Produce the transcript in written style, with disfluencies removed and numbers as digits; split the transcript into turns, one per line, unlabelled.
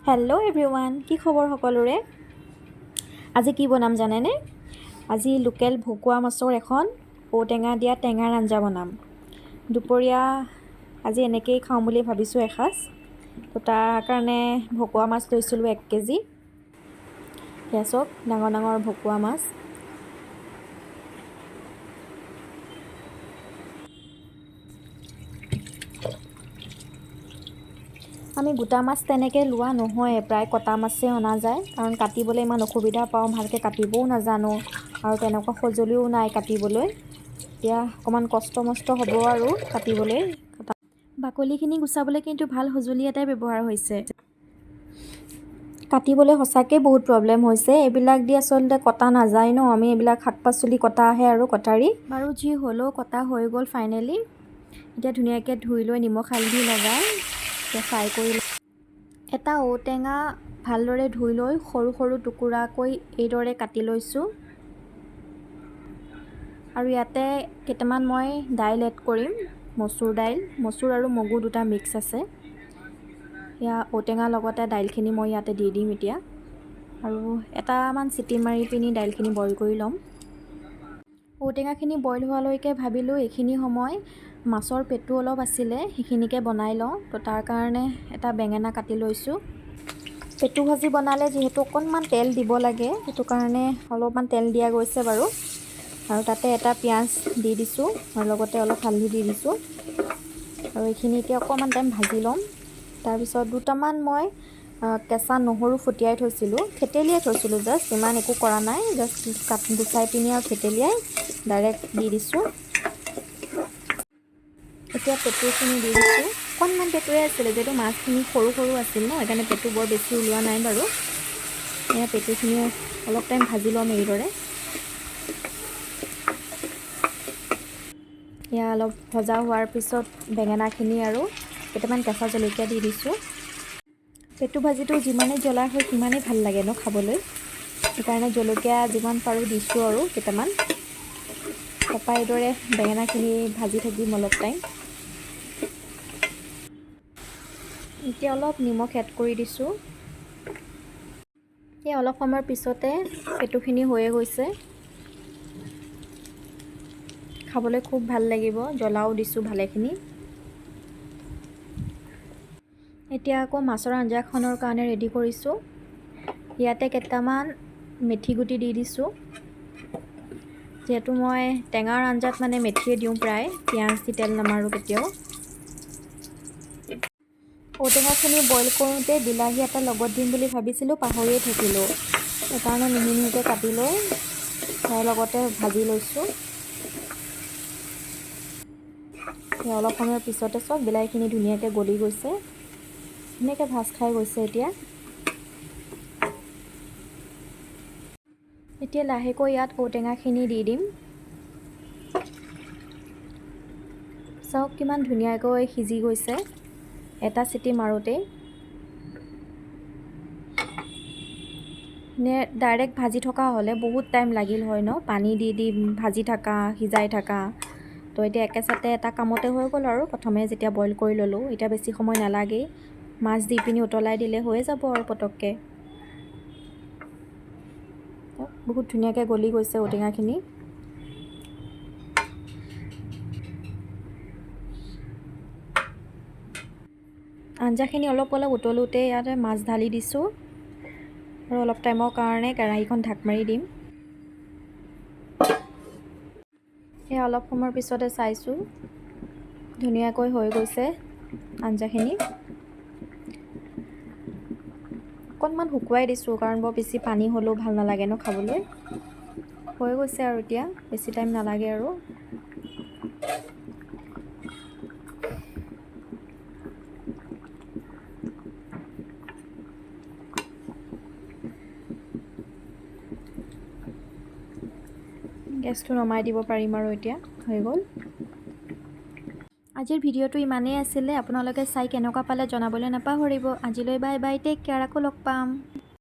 Hello' everyone, কি খবৰ সকলোৰে? আজি কি বনাম জানেনে? আজি লোকেল ভকুৱা মাছৰ এখন ঔটেঙা দিয়া টেঙাৰ আঞ্জা বনাম। দুপৰীয়া আজি এনেকেই খাওঁ বুলি ভাবিছোঁ এসাঁজ। তো তাৰ কাৰণে ভকুৱা মাছ লৈছিলোঁ 1 কেজি। সেয়া চাওক, ডাঙৰ ডাঙৰ ভকুৱা মাছ। আমি গোটা মাছ তেনেকৈ লোৱা নহয়ে, প্ৰায় কটা মাছেই অনা যায়, কাৰণ কাটিবলৈ ইমান অসুবিধা পাওঁ, ভালকৈ কাটিবও নাজানো আৰু তেনেকুৱা সঁজুলিও নাই কাটিবলৈ। এতিয়া অকণমান কষ্ট মষ্ট হ'ব আৰু কাটিবলৈ। বাকলিখিনি গুচাবলৈ কিন্তু ভাল সঁজুলি এটাই ব্যৱহাৰ হৈছে। কাটিবলৈ সঁচাকৈ বহুত প্ৰব্লেম হৈছে। এইবিলাক দি আচলতে কটা নাযায় ন, আমি এইবিলাক শাক পাচলি কটাহে আৰু কটাৰী। বাৰু যি হ'লেও কটা হৈ গ'ল ফাইনেলি। এতিয়া ধুনীয়াকৈ ধুই লৈ নিমখ হালধি লগাই এতিয়া ফ্ৰাই কৰি। এটা ঔটেঙা ভালদৰে ধুই লৈ সৰু সৰু টুকুৰাকৈ এইদৰে কাটি লৈছোঁ আৰু ইয়াতে কেইটামান মই দাইল এড কৰিম। মচুৰ দাইল, মচুৰ আৰু মগু দুটা মিক্স আছে। এয়া ঔটেঙাৰ লগতে দাইলখিনি মই ইয়াতে দি দিম এতিয়া আৰু এটামান চিটি মাৰি পিনি দাইলখিনি বইল কৰি ল'ম। ঔটেঙাখিনি বইল হোৱালৈকে ভাবিলোঁ এইখিনি সময় মাছৰ পেটু অলপ আছিলে, সেইখিনিকে বনাই লওঁ। তো তাৰ কাৰণে এটা বেঙেনা কাটি লৈছোঁ। পেটু ভাজি বনালে যিহেতু অকণমান তেল দিব লাগে, সেইটো কাৰণে অলপমান তেল দিয়া গৈছে বাৰু। আৰু তাতে এটা পিঁয়াজ দি দিছোঁ আৰু লগতে অলপ হালধি দি দিছোঁ আৰু এইখিনি এতিয়া অকণমান টাইম ভাজি ল'ম। তাৰপিছত দুটামান মই কেঁচা নহৰু ফুটিয়াই থৈছিলোঁ, থেতেলিয়াই থৈছিলোঁ জাষ্ট, ইমান একো কৰা নাই, জাষ্ট কাট গুচাই পিনি আৰু থেতেলিয়াই ডাইৰেক্ট দি দিছোঁ। এতিয়া পেটুখিনি দি দিছোঁ। অকণমান পেটুৱে আছিলে, যিহেতু মাছখিনি সৰু সৰু আছিল ন, সেইকাৰণে পেটু বৰ বেছি ওলোৱা নাই বাৰু। এয়া পেটুখিনিও অলপ টাইম ভাজি ল'ম এইদৰে। এয়া অলপ ভজা হোৱাৰ পিছত বেঙেনাখিনি আৰু কেইটামান কেঁচা জলকীয়া দি দিছোঁ। পেটু ভাজিটো যিমানেই জ্বলা হয় সিমানেই ভাল লাগে ন খাবলৈ, সেইকাৰণে জলকীয়া যিমান পাৰোঁ দিছোঁ আৰু কেইটামান। তাৰপৰা এইদৰে বেঙেনাখিনি ভাজি থাকিম অলপ টাইম। এতিয়া অলপ নিমখ এড কৰি দিছোঁ। এই অলপ সময়ৰ পিছতে পেটুখিনি হৈয়ে গৈছে। খাবলৈ খুব ভাল লাগিব, জ্বলাও দিছোঁ ভালেখিনি। এতিয়া আকৌ মাছৰ আঞ্জাখনৰ কাৰণে ৰেডি কৰিছোঁ। ইয়াতে কেইটামান মেথি গুটি দি দিছোঁ। যিহেতু মই টেঙাৰ আঞ্জাত মানে মেথিয়ে দিওঁ প্ৰায়, পিঁয়াজ দি তেল নামাৰোঁ কেতিয়াও। ঔটেঙাখিনি বইল কৰোঁতে বিলাহী এটা লগত দিম বুলি ভাবিছিলোঁ, পাহৰিয়ে থাকিলোঁ। সেইকাৰণে মিহি মিহিকৈ কাটি লৈ তাৰ লগতে ভাজি লৈছোঁ। অলপ সময়ৰ পিছতে চব বিলাহীখিনি ধুনীয়াকৈ গলি গৈছে, ধুনীয়াকৈ ভাজ খাই গৈছে। এতিয়া এতিয়া লাহেকৈ ইয়াত ঔটেঙাখিনি দি দিম। চাওক কিমান ধুনীয়াকৈ সিজি গৈছে এটা চিটি মাৰোঁতেই। নে ডাইৰেক্ট ভাজি থকা হ'লে বহুত টাইম লাগিল হয় ন, পানী দি দি ভাজি থাকা, সিজাই থাকা। তো এতিয়া একেচাতে এটা কামতে হৈ গ'ল আৰু প্ৰথমে যেতিয়া বইল কৰি ল'লোঁ, এতিয়া বেছি সময় নালাগেই। মাছ দি পিনি উতলাই দিলে হৈয়ে যাব আৰু পটককৈ। বহুত ধুনীয়াকৈ গলি গৈছে ঔটেঙাখিনি। আঞ্জাখিনি অলপ অলপ উতলোঁতে ইয়াতে মাছ ঢালি দিছোঁ আৰু অলপ টাইমৰ কাৰণে কেৰাহীখন ঢাক মাৰি দিম। সেয়া অলপ সময়ৰ পিছতে চাইছোঁ, ধুনীয়াকৈ হৈ গৈছে আঞ্জাখিনি। অকণমান শুকুৱাই দিছোঁ, কাৰণ বৰ বেছি পানী হ'লেও ভাল নালাগে ন খাবলৈ। হৈ গৈছে আৰু এতিয়া বেছি টাইম নালাগে আৰু। গেছটো নমাই দিব পাৰিম আৰু এতিয়া হৈ গ'ল। আজিৰ ভিডিঅ'টো ইমানেই আছিলে। আপোনালোকে চাই কেনেকুৱা পালে জনাবলৈ নাপাহৰিব। আজিলৈ বাই বাই, টেক কেয়াৰ, আকৌ লগ পাম।